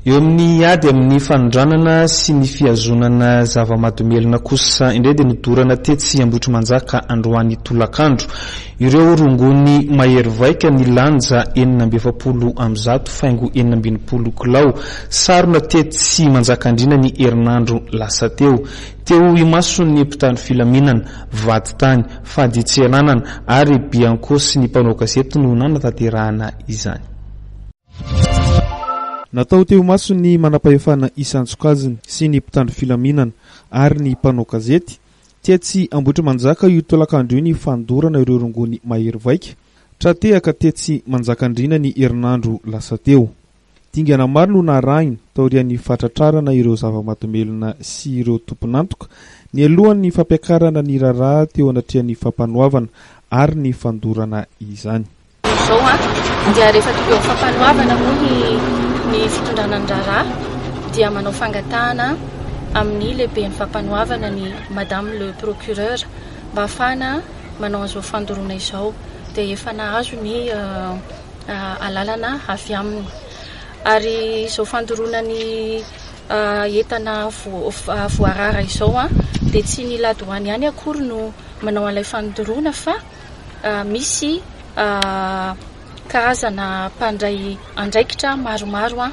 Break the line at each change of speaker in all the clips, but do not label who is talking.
Eo amin'ny ady amin'ny fanondranana sy ny fihazonana zava-mahadomelina kosa indray dia nodorana tetsy Ambohitrimanjaka androany tolakandro ireo rongony mahery vaika nilanja 146 faingo 66 kilao sarona tetsy Manjakandriana ny herinandro lasa teo. Teo imason'ny mpitandro filaminana, vadintany, fadintseranana ary Bianco sy ny mpanao gazety no nanatanterahana izany.
Natao teo imason'ny manampahefana isan-tsokajiny sy ny mpitandro filaminana ary ny mpanao gazety, tetsy Ambohitrimanjaka io tolakandro io ny fandorana ireo rongony mahery vaika, tra-tehaka tetsy Manjakandriana ny herinandro lasa teo. Dingana maro no narahina taorian'ny fahatratrarana ireo zava-mahadomelina sy ireo tompon'antoka, nialohan'ny fampiakarana ny raharaha teo anatrehan'ny fampanoavana ary ny fandorana izany.
Izao dia rehefa tonga eo amin'ny fampanoavana moa ny ny fitondrana ny raharaha dia manao fangatahana amin'ny lehiben'ny fampanoavana ny madame le procureur mba hahafahana manao an'izao fandoroana izao dia efa nahazo ny alalana avy aminy. Ary izao fandoroana ny entana voarara izao dia tsy ny ladoany ihany akory no manao an'ilay fandoroana fa misy karazana mpandray andraikitra maromaro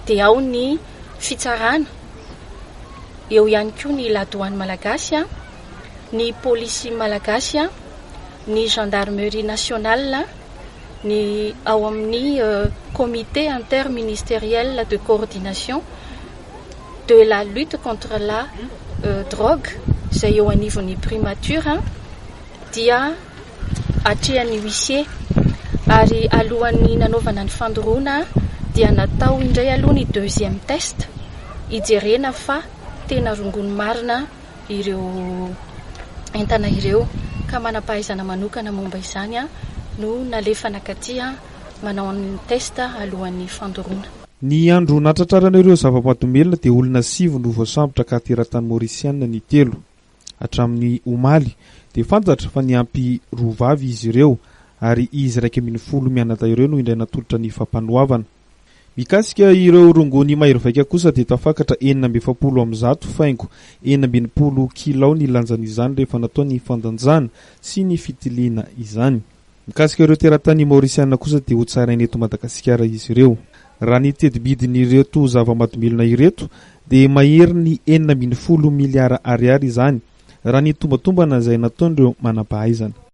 dia ao ny fitsarana, eo ihany koa ny ladoany malagasy, ny polisy malagasy, ny gendarmerie nationale, ny ao amin'ny comité interministériel de coordination de la lutte contre la drogue izay eo anivon'ny primature dia atrehan'ny huissier ary alohan'ny nanaovana ny fandoroana dia natao indray aloha ny deuxième test hijerena fa tena rongony marina ireo entana ireo ka manam-pahaizana manokana momba izany no nalefa nakaty manao ny test alohan'ny fandoroana.
Ny andro nahatratrarana ireo zava-mahadomelina dia olona sivy no voasambotra ka teratany Maorisiana ny telo. Hatramin'ny omaly dia fantatra fa niampy roa vavy izy ireo ary izy 11 mianadahy ireo no indray natolotra ny fampanoavana. Mikasika ireo rongony mahery vaika kosa dia tafakatra 146 faingo 66 kilao ny lanjan'izany rehefa natao ny fandanjana sy ny fitiliana izany. Mikasika ireo teratany Maorisiana kosa dia hotsaraina eto Madagasikara izy ireo. Raha ny teti-bidin'ireto zava-mahadomelina ireto dia maherin'ny 16 miliara ariary izany raha ny tombatombana izay nataon'ireo manam-pahaizana.